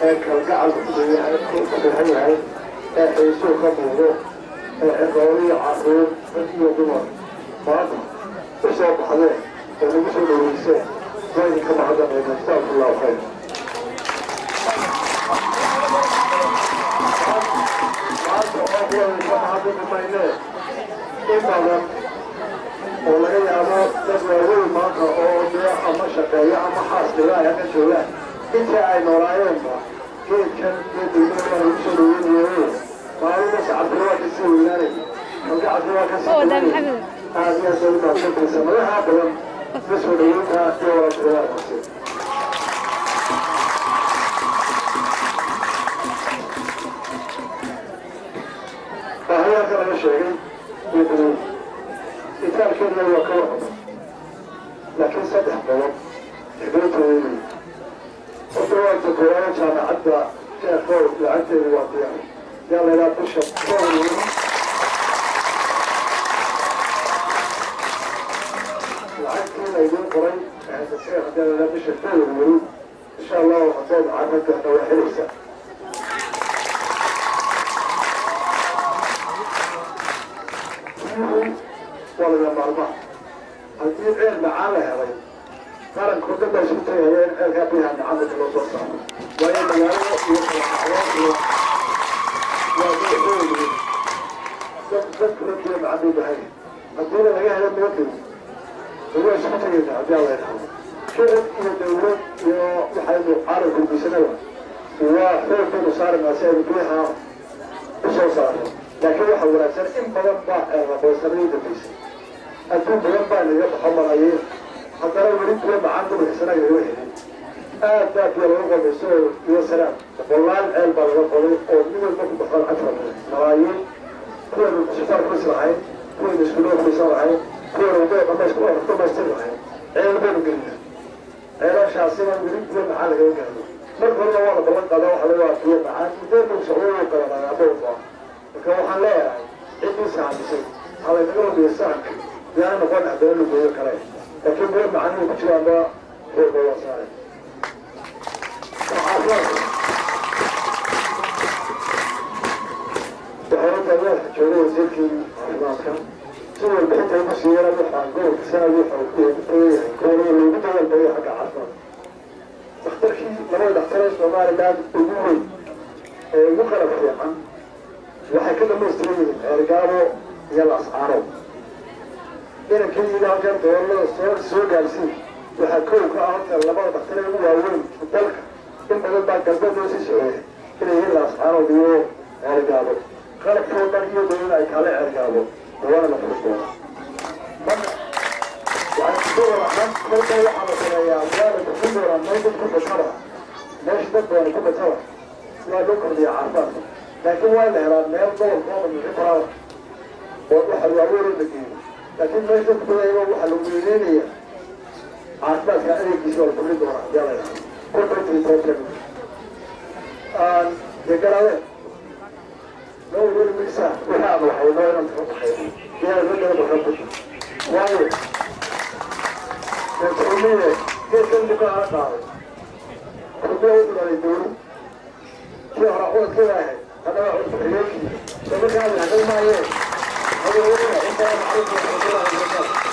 Ee kalgacalka ku dheehan yahay, ee xiisuu ka muuqdo, ee cirooliyo carruur, rag iyo dumar maanta u soo baxdeen oo nagu soo dhaweyseen, waa idinka mahadnaqayna. Jazaakum Allahu khayr. Maanta oo kuwa ka mahadnaqi maynee, in badan oo laga yaabo dad waaweyn maanta oo dee ama shaqeeya ama xaaskiga ay halkan joogaan, intii ay noolaayeenba geedkan geed degmada waa lagu soo dhaweynayo. Maalinta sacabkuna waa kasii weynaanay, kalgacalkuna waa kasii dhaweynay. Aad iyo aad bay u mahadsantahay sanadaha badan la soo dhaweynta iyo walaaltinimadaasi. Baahiyaanka laga sheegay way badan, itaalkeedna waa ka warqaba, laakiin saddex qodob xibintooda. Horta waa ta koowaado, jaamacadda sheekhow lacagteedu waa diyaar, yaa laydhaha bisha February lacagtii laydin qoray haddii laydhaha bisha February, insha Allahu, haddaad lacag ka gaadha waa helaysaa. Biyuhu waa laga maarmaan. Haddii ceel macaan la helay, qaranko dhan baa isku tagaya in ceelkaa biyaha macaan dadka loo soo saaro, waayo magaalada iyo kala iyo waa xoog dadkuna biyo macaan bay bahay. Haddiina laga helo meel dhow, waa isku tagayna haddii Alla yidhahdo. Shicib iyo dawlad iyo waxaynu caalamka geysanaba waa xoog baynu saaraynaa si aynu biyaha u soo saarno. Laakiin waxa wanaagsan, in badan baa ceelaqoysanadii dambaysay, adduun badan baa naga baxo malaayiin, haddana weli biyo macaan gobolka Sanaag lagama helin. Aad baa biyo laga qoday Sool iyo Sanaag, boqolaal ceel baa laga qoday oo mid walba ku baxo lacag fara badan, malaayiin. Kuwaynu cusbitaal ku dhisi lahayn, kuwaynu iskuullada ku dhisan lahayn, kuwaynu waddada dhamaystir lahayn, ceel baynu gelinaa. Ceelashaasina weli biyo macaan lagama gaado. Marka horena waa la ballan qaadaa, waxa laga waa biyo macaan, muddo buu socdo, wuu qalanaa dhowrka. Marka waxaan leeyahay ciddii sahamisay ha laynaga hubiyo sahanka, yaana noqon haddana lugeeyo kale, laakiin biyo macaan inay ku jiraanba xoogga waa saaray. Caafimaadka waxay madaxa joogay wasiirkii caafimaadka, si warbixinta ugu siiyana waxaa gobolka Sanaag wuxuu leeyahay gobolada loogu dadaal bayo xagga caafimaadka. Dhakhtarkii, labada dhakhtar ee Somaliland ugu weyn ee ugu qalab fiican waxay ka dhamaystiran yihiin Ceergaabo iyo Laascaanood. Inankii halkan gobolada soo gaarsiin waxaa kow ka ah horta labada dhakhtar ee ugu waaweyn dalka, in badan baa galbeed loo sii socday, inay yihiin Laascaanood iyo Ceergaabo. Qalabkoo dhan iyo dawlada ay kaale Ceergaabo dawaana la furi doonaa. Marka waxay gobol ahaan kolka waxaa la sameeyaa, waa la kordhin doonaa meel dad ku bataba, meesha dad badan ku bataba waa loo kordhiyaa caafimaadka, laakiin waa la helaa meel gobolka oo dhan wixii koraaba oo waxa waaweyn la geeyo. Laakiin meesha dadku badayaba waxaa lagu weyneynaya caafimaadka adeegiisa, waa la kordhin doonaa haddii Alla yidhahdo kolba intii toobtan dee garaadeen noo ururi maysaa. Wixii aan waxayno inaan ka baxayno yaa loo dhala baxo ku waayo Kulmiye geedkan buu ka hara qaaday. Kulmiye wuxuu dhalay dawlad kii hore culadkeeda ahayd, haddana waa cudurka xigeenkii soo markaa hadal maayee. Wasalaamu calaykum waraxmatullahi wabarakaatu.